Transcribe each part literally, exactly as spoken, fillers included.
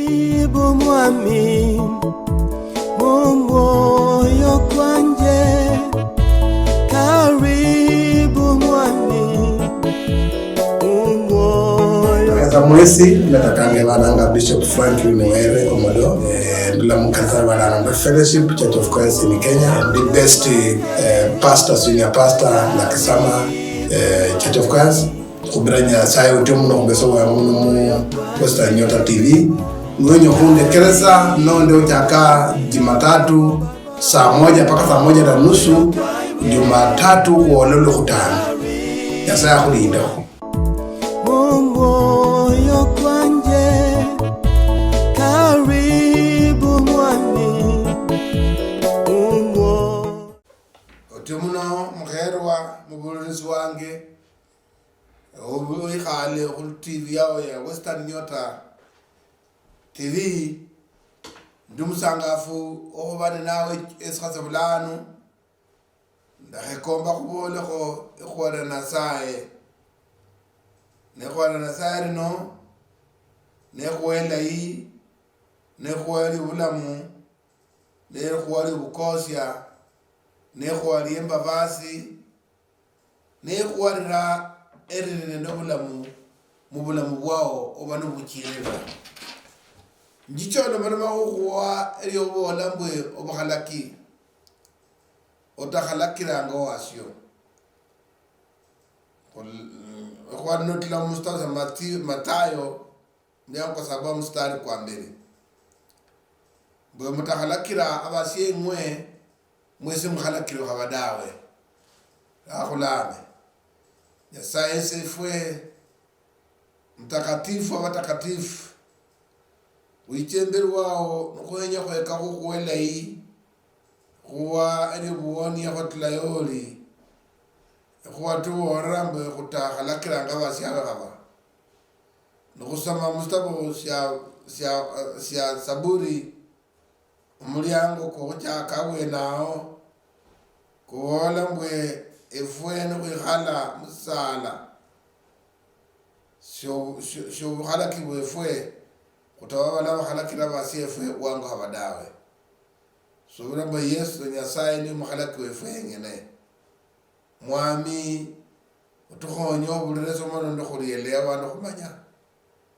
Karibu mwami, mu mwoyo kwanje. Karibu mwami, mu mwoyo. Kaza mwesi, natakange bananga Bishop Franklin Were Omodo, eh, ndula mu kanisa bananga Fellowship Church of Christ in Kenya, the best, eh, pastor, senior pastor, Nakisama, eh, Church of Christ. Khubira Nyasaye otie muno khubesa obwangu muno mu Western Nyota T V. Niwenya khundekeresa nonde ochaka Jumatatu saa moja mpaka saa moja na nusu, Jumatatu khwola Olwokhutano. Nyasaye akhulindekho. Mu mwoyo kwanje, karibu mwami, mu mwoyo. Otie muno mukherwa mubulirisi wange, obu-, wikhale khu T V yao ya Western Nyota T V, ndi musangafu okhuba ninawe esikha sya bulano. Ndakhekomba khubolekho ekhuwa lia Nasaye. Nekhuwa lia Nasaye lino, nekhuwa elayi, nekhuwa lia obulamu, nekhuwa lia obukosia, nekhuwa lia embabasi, nekhuwa lira eriri nende obulamu mubulamu bwao oba nobuchirira. Njicha olomaloma khukhuwa eliobola mbwe obukhalaki, otakhalakiranga owasio. Khul-, khwanotila mustari sya Mati-, Matayo, mliango kwa saba mstari kwa mbili. Mbwe mutakhalakira abasienywe, mwesi mukhalakire khaba dawe. Akhulame. Nyasaye sefwe, Mtakatifu wa batakatifu, wicha imberi wao nikhwenya khweka khukhuwa elayi, khuwa eliobuwonia khwatula yoli, khuwa tubolera mbwe khutakhalakiranga abasiabe khaba. Nikhusoma musitabo sia, sia, sia Saburi, omuliango kwo khuchaka abwene ao, kubola mbwe efwe nikhwikhala musisala sio-, sio-, siobukhalaki bwefwe, khutaba bala bakhalakira basiefwe bwangu haba dawe. Subira mbwe Yesu Nyasaye ni mukhalaki wefwe yenyene. Mwami, otukhonye obulire somo nondo khulielewa nokhumanya.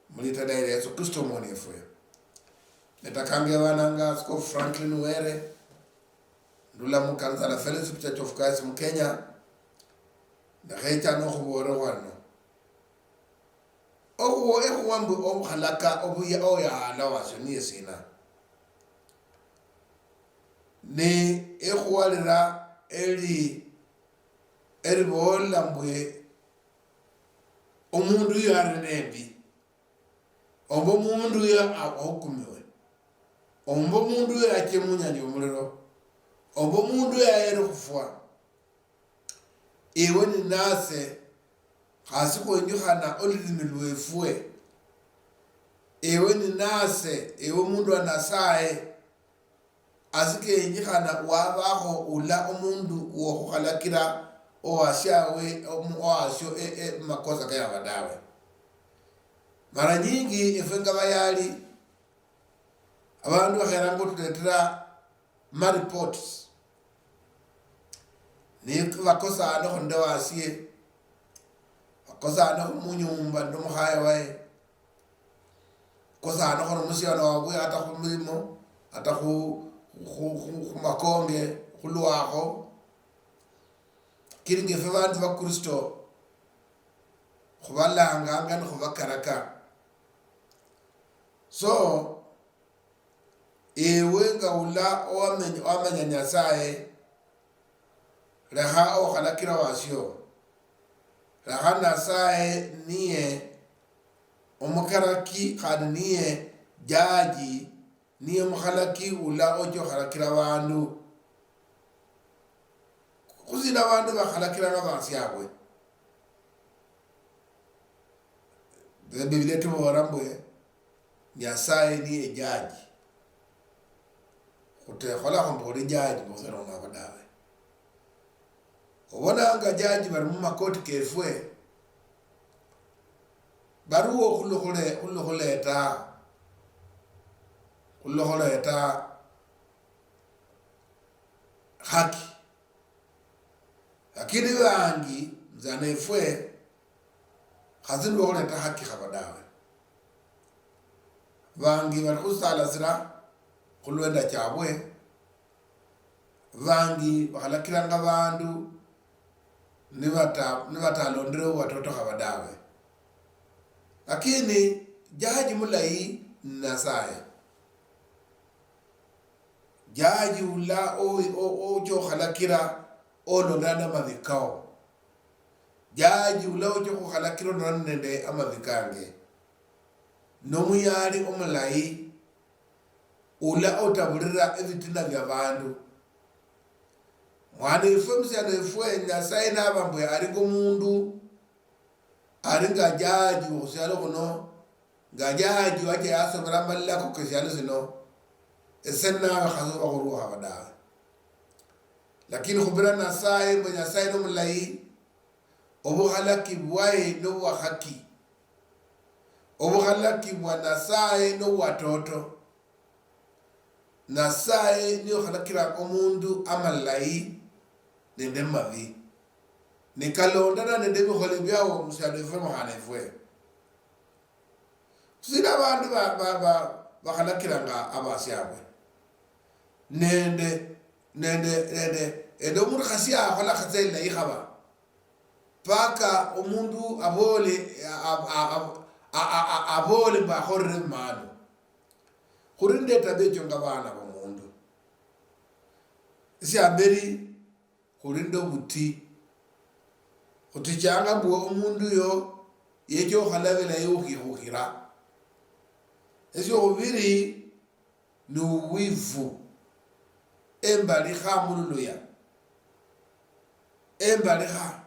Mulitala lia Yesu Kristo omwoni efwe. Netakanga ebananga Askofu Franklin Were, ndula mu kanisa la Fellowship Church of Christ mu Kenya, ndakhecha nokhubola khwano. Okhuwo-, ekhuwa mbu obukhalaka obuya-, oyahala wasio niye sina? Ni ekhuwa lira eli-, eliboola mbwe omundu uyo ari nembi, omba omundu uyo a-, ahukumiwe, omba omundu uyo achie munyanja yomuliro, omba omundu uyo ahere khufwa. Ewe ninase, khasi khwenjukhana olulimi lwefwe. Ewe ninase, ewe omundu wa Nasaye, asi kenyikhana wabakho ula omundu wokhukhalakira owashawe, omu-, owasho, e-, e-, makosa kayaba dawe. Mara nyingi efwe nga bayali, abandu bakheranga otuletera ma reports. Ni bakosanekho nende wasie, bakosanekho munyumba nende omukhaye waye, kosanekho nomusiani wabwe, ata khumilimo, ata khu, khu, khu, khumakonge, khulwakho. Lakini ngefwe bandu ba Kristo, khubalanganga nikhubakaraka. So, ewe nga ula owamenya, owamenya Nyasaye, lekha okhalakira wasio. Lekha Nasaye niye omukaraki khandi niye jaji, niye mukhalaki ula ocha okhalakira abandu. Khusina abandu bakhalakiranga basiabwe? Ebibilia tubola mbwe Nyasaye niye jaji. Khutekholakho mbu khuli jaji mukhusera khunabo dawe. Obonanga jaji bali mumakoti kefwe, baliwo khulukhule-, khulukhuleta. khulwa khuleta haki. Lakini vangi, mzanefwe, khasi nivo khuleta haki khava dawe. Vangi vali khusalasira khulwenda chavwe, vangi vakhalakiranga vandu nivata-, nivatalondire watoto khava dawe. Lakini jaji mulayi ni Nasaye. Jaji ula o-, o-, ocha okhalakira ololana mavi kao. Jaji ula ocha okhukhalakira ololana nende amavi kange. Nomuyali omulayi ula otabulira evitina vya vandu. Mwana efwe, musiani efwe, Nyasaye nava mbwe alinga omundu, alinga jaji okhusialo khuno, nga jaji wacha yasomera amalako kesialo sino, ese nawe khasi oba khuli okhaba dawe. Lakini khubira Nasaye, mbu Nasaye nomulayi, obukhalaki bwaye nobwa haki. Obukhalaki bwa Nasaye nobwa toto. Nasaye niye okhalakira omundu amalayi nende mabi, nikalondana nende ebikhole biawo musialo efwe mukhana efwe. Sina abandu ba, ba, ba, bakhalakiranga abasiabwe nende, nende, nende, nende omundu khasi akhola khatsa elayi khaba. Paka omundu abole, a-, a-, abole mbu akholere maano. Khuli nende etabia echo nga baana bomundu. Esiamberi, khuli nende obuti. Khutichanga mbu omundu uyo yecha okhola bilayi ukhikhukhira. Esiokhubiri, ni uwivu, embalikha mululuya, embalikha,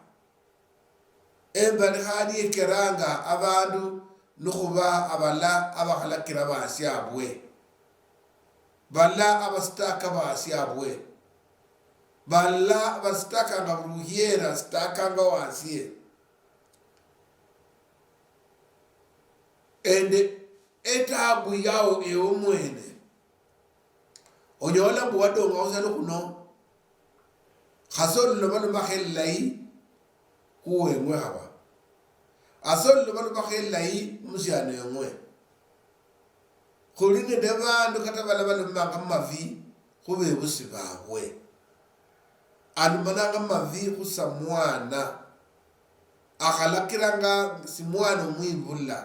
embalikha niyekeranga abandu nikhuba abala abakhalakira basiabwe, bala abasitaka basiabwe, bala basitakanga buli uhiera asitakanga wasie. Ende etabu yao ewe mwene. Onyola mbu wadonga khusalo khuno, khasi olilomalomakho elilayi khuweng'we haba. Khasi olilomalomakho elilayi musiani weng'we. Khuli nende bandu kata bala balomanga mabi khubebusi babwe. Alomananga mabi khusamwana. Akhalakiranga simwana omwibula.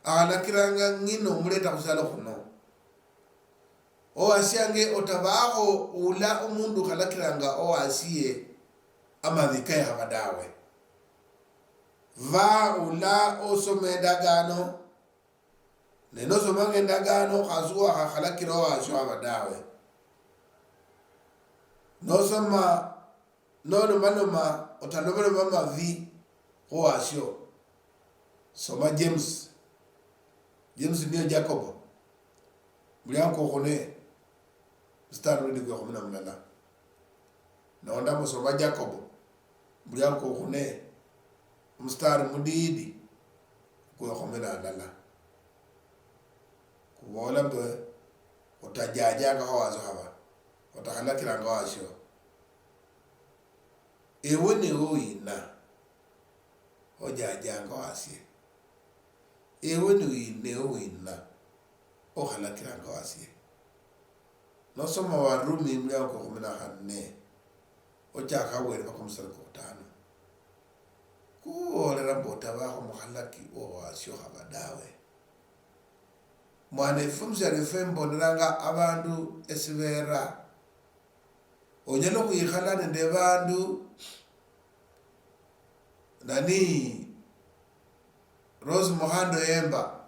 Akhalakiranga ng'ina omuleta khusialo khuno. Owasiange otabakho ula omundu okhalakiranga owasie amabi kaye haba dawe. Ba ula osoma endagano, ne nosomanga endagano, khasi wakhakhalakira owasio haba dawe. Nosoma, nolomaloma, otalomaloma amabi khuwasio. Soma James. James niyo Jacobo. Muliango kwokhune, mstari nende kwekhumi na mulala. Nonda musoma Jacobo, muliango kwokhune, mstari mudidi, kwekhumi na halala. Kubola mbu, otajajanga khawasio haba, otakhalakiranga wasio. Ewe newe wina ojajanga wasie? Ewe ni wi-, newe wina okhalakiranga wasie? Nosoma Warumi muliango kwa kumi na khanne, ochaka habwene mpaka omusala kwa khutano, kubolera mbu otabakho mukhalaki wo wasio khaba dawe. Mwana efwe musialo efwe mboneranga abandu esibera. Onyala okhwikhala nende bandu, nani, Rose Muhando Yemba,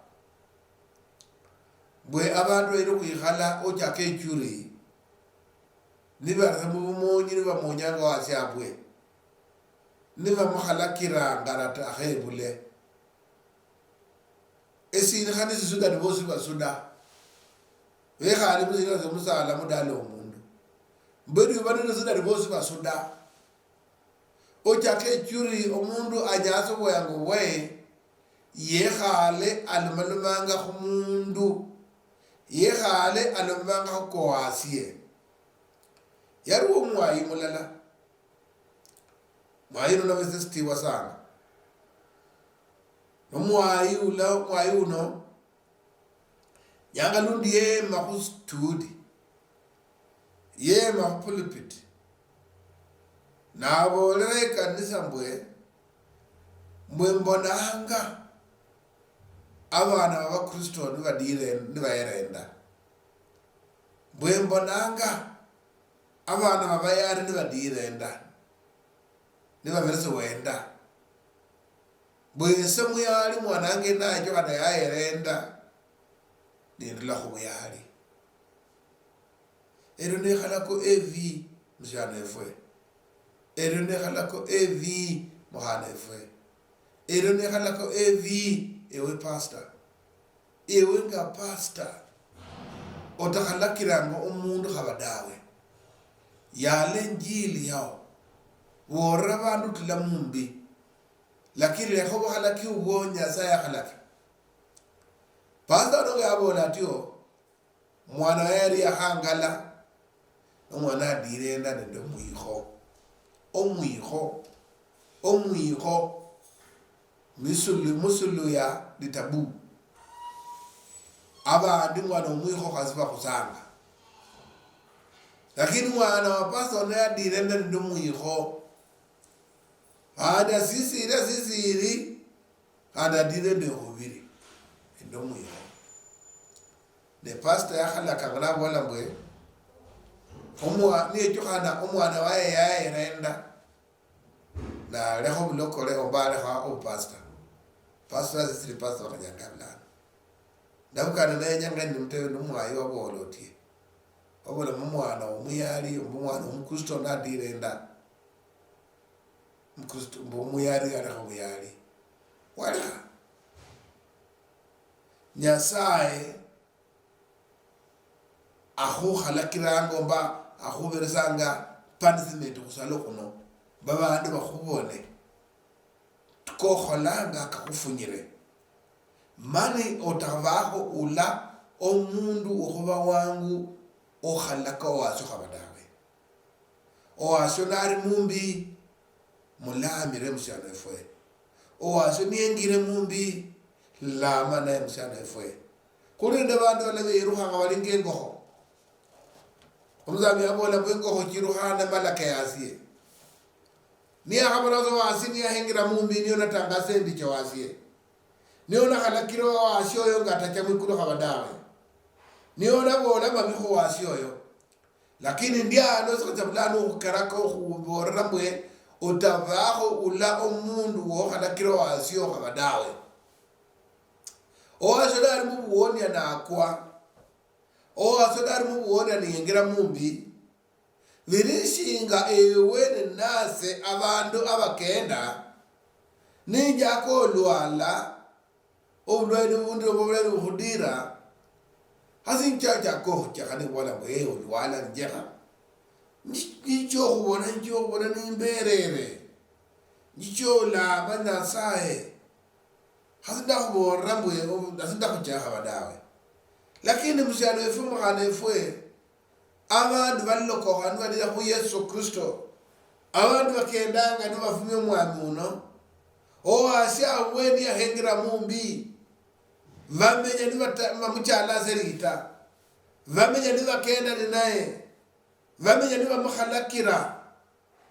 mbwe abandu banyala okhwikhala ochaka echuri, nibarira mubumonyi nibamonyanga wasiabwe, nibamukhalakiranga nata akhebule. Esilikha nisisuda nibosi basuda. Bekhale musilikha siomusala mudala omundu. Mbwe niba nende sida nibosi basuda. Ochaka echuri omundu anyase obweyango bwaye, yekhale alomalomanga khumundu. Yekhale alomibangakho kowasie. Yaliwo omwayi mulala. Mwayi uno nabesesitiwa sana. Nomwayi ula, omwayi uno, nyanga lundi yema khustudi, yema khupulpit, nabolera ekanisa mbwe, mbwe mbonanga abana babakristo nibadire, nibayerenda. Mbwe mbonanga abana babayari nibadire enda, nibaberesiwa enda. Mbwe ese muyali mwanange nacho khana yayera enda, nindula khubuyali. Erio nekhalako evi musiano efwe. Erio nekhalako evi mukhana efwe. Erio nekhalako evi ewe pastor. Ewe nga pastor, otakhalakiranga omundu khaba dawe. Yala enjili yao. Borera abandu tula mumbi. Lakini lekha obukhalaki obwo Nyasaye akhalaki. Pastor uno nga yabola atio, mwana waye yali yakhangala, nomwana adira enda nende omwikho. Omwikho. Omwikho. Misulu, musulu ya litabu. Abandi mwana omwikho khasi bakhusanga. Lakini mwana wa pastor naye adira enda nende omwikho. Khandi asisiri, asisiri, khandi adire nende khubiri. Nende omwikho. Ne pastor yakhalakanga nabola mbwe, omwa-, niyechukhana omwana waye yayera enda, nalekha obulokole omba alekha obupastor. Pastor asisiri pastor bakanyanga bulano. Nabukana naye nyanga ni mutebe nomwayi wabola otie. Wabola mumwana omuyali, omumwana omukristo nadire enda. Mukristo, mbu omuyali alekha obuyali. Walekha. Nyasaye akhukhalakiranga omba akhuberesanga punishment khusalo khuno, babandu bakhubone kokholanga kakhufunyire. Mani otabakho ula omundu okhuba wangu okhalaka owasio khaba dawe. Owasio nali mumbi, mulamire musialo efwe. Owasio niyengire mumbi, lama naye musialo efwe. Khuli nende bandu bala beyirukhanga balinga engokho. Omusambi yabola mbu engokho chirukhana malaka yasie. Niyakhabona sa wasi niyahengira mumbi, niyo natangasa embicha wasie. Niyo nakhalakira owasio oyo nga atacha mwikulu khaba dawe. Niyo nabola mabi khu wasi oyo. Lakini ndi ano sikhacha bulano okhukeraka okhubolera mbwe otabakho ula omundu wokhalakira owasio okhaba dawe. Owasio nali mubuwonia nakwa. Owasio nali mubuwonia niyingira mumbi. Biri shinga ewe ninase abandu abakenda, ninjaka olwala, obulwaye nobundi obulwaye nibukhudira, hasi nchachaka okhuchekha nibola mbu, "Ee, olwala njekha." Nji-, njicha okhubona, njicha okhubona nimberere. Njicha olamba Nyasaye. Hasi ndakhubolera mbu, hasi ndakhuchekha dawe. Lakini musialo efwe, mukhana efwe, abandu balilokokha nibalira khu Yesu Kristo. Abandu bakendanga nibafumia omwami uno. Owasio abwe niyahengira mumbi. Bamenya nibata-, bamuchalase lita. Bamenya nibakenda ninaye. Bamenya nibamukhalakira.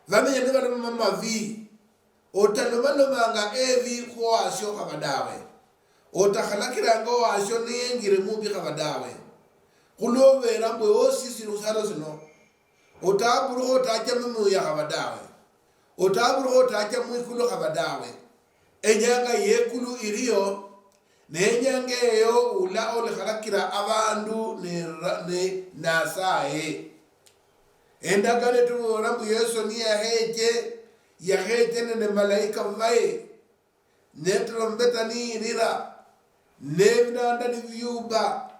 Bamenya nibaloma mabi. Otalomalomanga ebi khu owasio khaba dawe. Otakhalakiranga owasio niyengire mumbi khaba dawe. Khulwobera mbwe osisiri khusialo sino. Otaburukha otacha mumuya khaba dawe. Otaburukha otacha mwikulu khaba dawe. Enyanga yekulu iliyo, ne enyanga eyo ula olikhalakira abandu ne ra-, ne Nasaye. Endagano etubola mbu Yesu niyaheche, yaheche nende malaika baye, ne tarumbeta niyirira, ne binanda nibiyuba,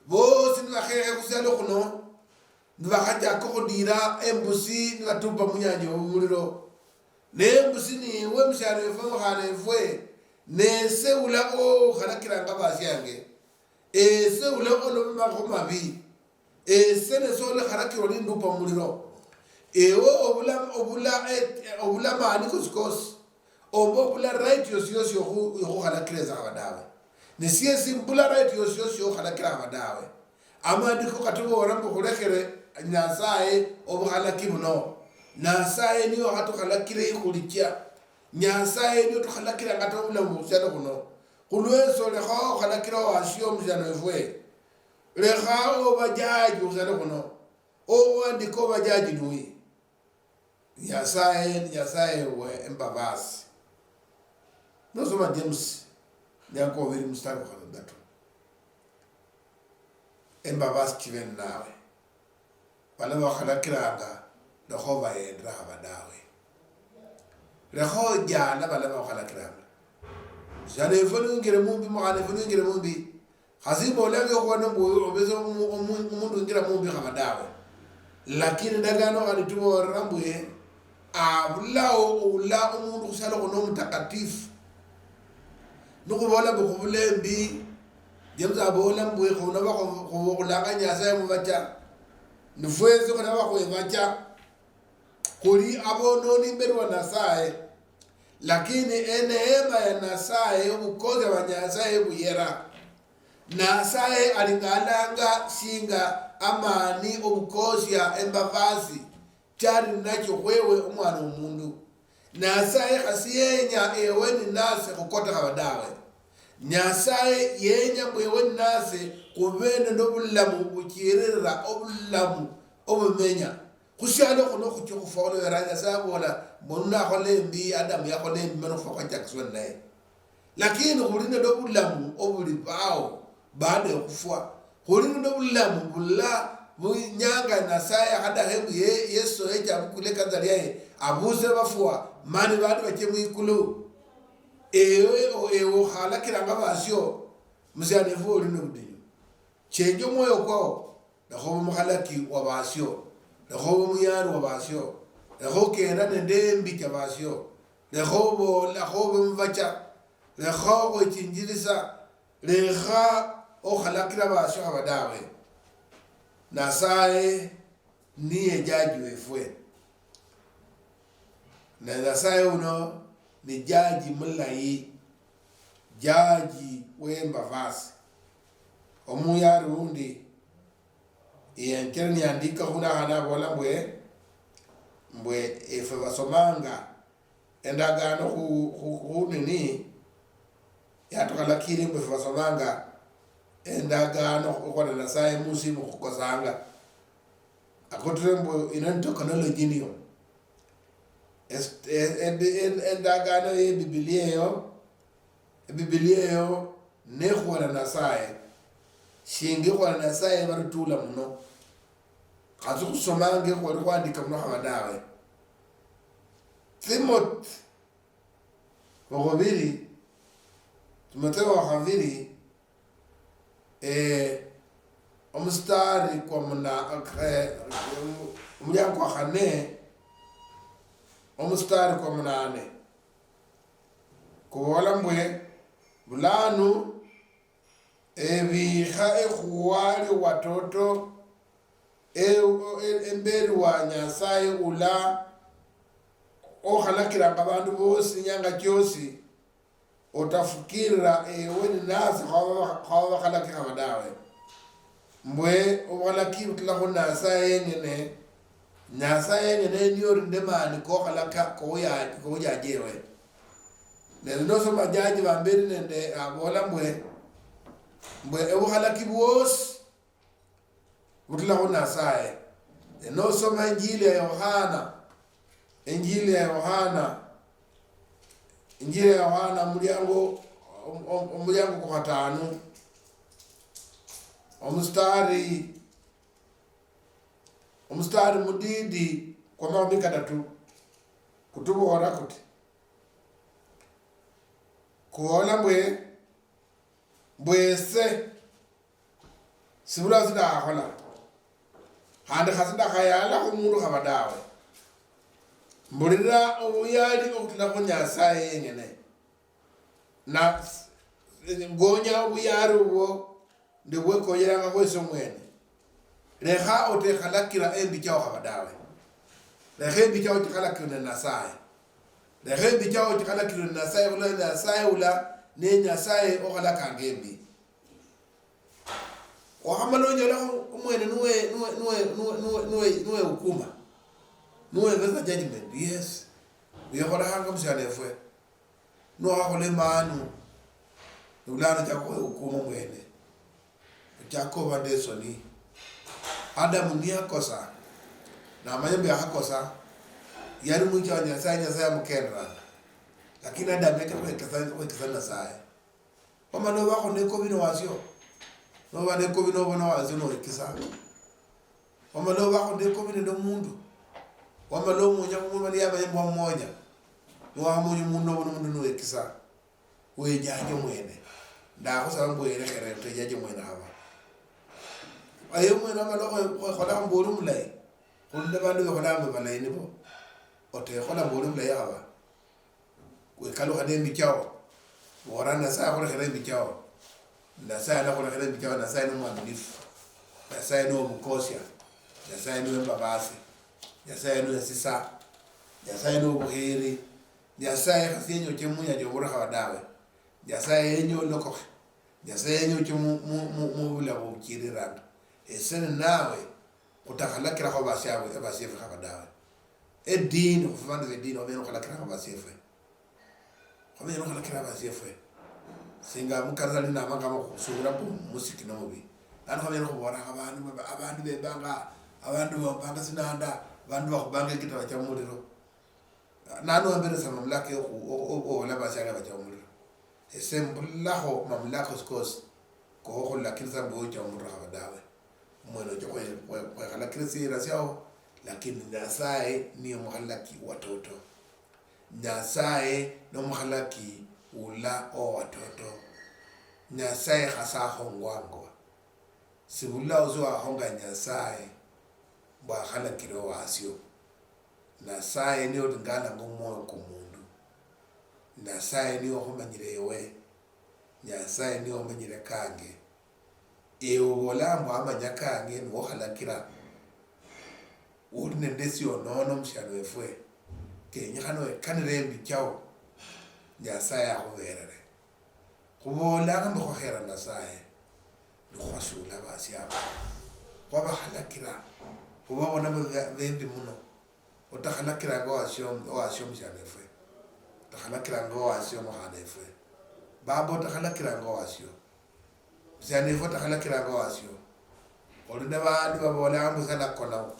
bosi nibakhekhe khusialo khuno, nibakhachaka okhudira embusi nibatupa munyanja womuliro. Ne embusi niwe musialo wefwe, mukhana wefwe, nese ula okhalakiranga basiange. Ese ule olomamakho mabi. Ese nese olekhalakirwa nindupa muliro. Ewe obula, obula, eh, obula maani kosi kosi. Omba obula right yosi yosi yokhu-, yokhukhalakira ese khaba dawe. Ne siesi mbula right yosi yosi yokhukhalakira khaba dawe. Amaandiko katuboolera mbu khulekhere Nyasaye obukhalaki buno. Nyasaye niye wakhatukhalakira ikhulichia. Nyasaye niye otukhalakira kata obulamu bukhusialo khuno. Khulwesyo lekha okhalakira owasio omusiani wefwe. Lekha oba jaji khusialo khuno. Owandika oba jaji nuyi. Nyasaye ni Nyasaye we embabasi. Nosoma James, nyaka obiri mstari wa khatandatu. Embabasi chibe ninawe. Bala bakhalakiranga, lekha obayendera haba dawe. Lekha ojala bala bakhalakiranga. Shana efwe nuingire mumbi, mukhana efwe nuingire mumbi. Khasi mbolanga okhuba nombu obese omu-, omu-, omundu wingira mumbi khaba dawe. Lakini ndagano khandi tubolera mbwe, abulao oula omundu khusialo khuno omutakatifu. Nikhubola mbu khubula embi, James abola mbwe khunaba khu-, khu-, khulanga Nyasaye mubacha. Nifwesi khunaba khwebacha. Khuli abononi imberi wa Nasaye. Lakini eneema ya Nasaye, obukosia bwa Nyasaye buyera. Nasaye alingalanga shinga amaani, obukosia, embabasi, chali ninachio khwewe omwana womundu. Nasaye khasi yenya ewe ninase khukotekha dawe. Nyasaye yenya mbu ewe ninase khube nende obulamu buchiririra, obulamu obumenya. Khusialo khuno khuchia khufwa, olwera Nyasaye abola, mundu nakhola embi, Adamu yakhola embi, mana okhufwa khwachakiswa ninaye. Lakini khuli nende obulamu obulibao baada yokhufwa. Khuli nende obulamu bula bunyanga Nasaye yakhadakha mbu ye-, Yesu yeche abukule ekanisa liaye, abuse bafwa, mani bandu bachie mwikulu. Ewe, ewe okhalakiranga basio, musiani efwe oli nobudinyu. Chenja omwoyo kwao. Lekha obe omukhalaki wa basio. Lekha obe omuyari wa basio. Lekha okenda nende embi cha basio. Lekha obola, lekha obe omubacha. Lekha okhwechinjirisa. Lekha okhalakira basio haba dawe. Nasaye niye jaji wefwe. Ne Nasaye uno ni jaji mulayi, jaji wembabasi. Omuyari undi Ye, kera niyandiika khulwa hano abola mbwe, mbwe efwe basomanga endagaano khu, khu, khu nini, yatukhalakire mbwe efwe basomanga endagaano khukhola Nasaye musimu khukosanga. Akotire mbwe ino ni technology niyo. Es-, e-, e-, e-, endagaano ye Bibilia eyo, Ebibilia eyo nekhuwa na Nasaye, shinga ekhuwa na Nasaye barutula muno. Khasi khusomanga ekhwali khwandika muno khaba dawe. Timothy wakhubiri, Timotheo wakhabiri, eh, omustari kwa muna-, eh, omuliango kwa khane, omustari kwa munane. Kubola mbwe, bulanu, ebiikha ekhuwa lio watoto, e-, e-, emberi wa Nyasaye ula okhalakiranga abandu bosi inyanga chiosi, otafukirira ewe ninasi khwaba, khwaba bakhalaki khaba dawe. Mbwe obukhalaki butula khu Nasaye yeng'ene, Nasaye yeng'ene niye ori nende mani kokhalaka, kouya-, kouyaje ewe. Ne nosoma Jaji bamberi nende abola mbwe, mbwe ebukhalaki bwosi butula khu Nasaye. Ne nosoma Injili ya Yohana, Injili ya Yohana, Injili ya Yohana, omuliango, om-, om-, omuliango kwa khatanu, omustari, omustari mudidi kwa makhumi katatu, kutubola kuti, kubola mbwe, mbwe ese, sibula sindakhola, khandi khasi ndakhayalakho mundu khaba dawe. Mbulira obuyali okhutula khu Nyasaye yeng'ene. Na s-, ngonya obuyali obwo, nde bwekonyeranga khwesi omwene. Lekha otekhalakira embi chao khaba dawe. Lekha embi chao chikhalakirwe ne Nasaye. Lekha embi chao chikhalakirwe ne Nasaye, khulwa Nasaye ula ne Nasaye okhalakanga embi. Wakhamala onyolakho omwene nuwe, nuwe, nuwe, nuwe, nuwe, nuwe, nuwe hukuma. Nuwe vesa judgment, yes. Uyekholekhanga musiana efwe. Nuwakhola emanu, nibulano chaka okhuhukuma omwene. Ochaka oba nde esoni. Adamu niyakosa, namanya mbu yakhakosa, yali mwicha wa Nyasaye, Nyasaye amukenderanga. Lakini Adamu yacha khwekesa, khwekesa Nasaye. Wamala obakho nekobi nowasio. Noba nekobi nobona wasio nowekisa. Wamala obakho nekobi nende omundu. Wamala omunya omundu mani yamanya mbu wamumonya. Niwamonya omundu nobona omundu nowekisa. Wejaje omwene. Ndakhusaba mbu werekhere otejaje omwene khaba. Aye omwene wamala okhwe-, okhwekhola mbu oli omulayi. Khuli nende bandu bekhola mbu balayi nibo. Otekhola mbu oli omulayi khaba. Wekalukha nembi chao. Bora Nasaye akhulekhera embi chao. Nasaye nakhulekhera embi chao, Nasaye nomwaminifu. Nasaye nomukosia. Nasaye niwembabasi. Nasaye niwesisa. Nasaye nobukheri. Nyasaye khasi yenya oche munyanja yoburakha dawe. Nyasaye yenya olokokhe. Nyasaye yenya oche mu, mu, mu, mu bulamu buchirira ndo. Ese ninawe, khutakhalakhirakho basiabwe, basiefwe khaba dawe. Edini, khufwe bandu bedini, khwamenya nikhukhalakhirakho basiefwe. Khwamenya nikhukhalakhirakho basiefwe. Singa mukanisa lino namanga kama khusubira mbu musiki nomubi. Lano khwamenya nikhubola abandu, abandu bembanga, abandu bombanga sinanda, abandu bakhubanga ekitala chia mumuliro. Nani wamberesa mamlaka yo khu-, o-, o-, owola basiani bacha mumuliro? Ese mbulakho mamlaka kosi kosi, ko khulakirisa mbu ocha mumuliro khaba dawe. Mwene ocha khwe-, khwe-, khwekhalakira esira siao, lakini Nyasaye niye mukhalaki watoto. Nyasaye nomukhalaki ula owatoto. Nyasaye khasa akhongwangwa. Sibulao siwakhonga Nyasaye mbu akhalakire owasio. Nasaye niye olingaalanga omwoyo kwomundu. Nasaye niye okhumanyire ewe. Nasaye niye omanyire kange. Ewe obola mbu amanya kange niwokhalakira. Oli nende esionono musialo wefwe. Kenyekhana wekanire embi chao. Nyasaye akhuberere. Khuboolanga mbu khwakhera Nasaye, nikhwasuula basiabo. Khwabakhalakira, khubabona mbu be-, bembi muno. Otakhalakiranga owasio, owasio musiana efwe. Otakhalakiranga owasio omukhana efwe. Baba otakhalakiranga owasio. Musiana efwe otakhalakiranga owasio. Oli nebandu baboolanga mbu sanakonawo.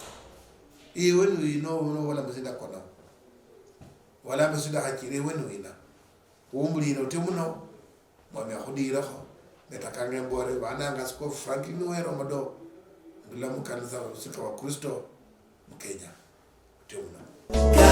Iwe niwina obo nobola mbu sinakonawo? Wala mbu sindakhachira, iwe niwina? Khumbulire otyo muno, Mwami akhudirekho, netakanga embore, bananga Askofu Franklin Were Omodo, ndula mukanisa wa Basika wa Kristo mu Kenya. Otyo muno.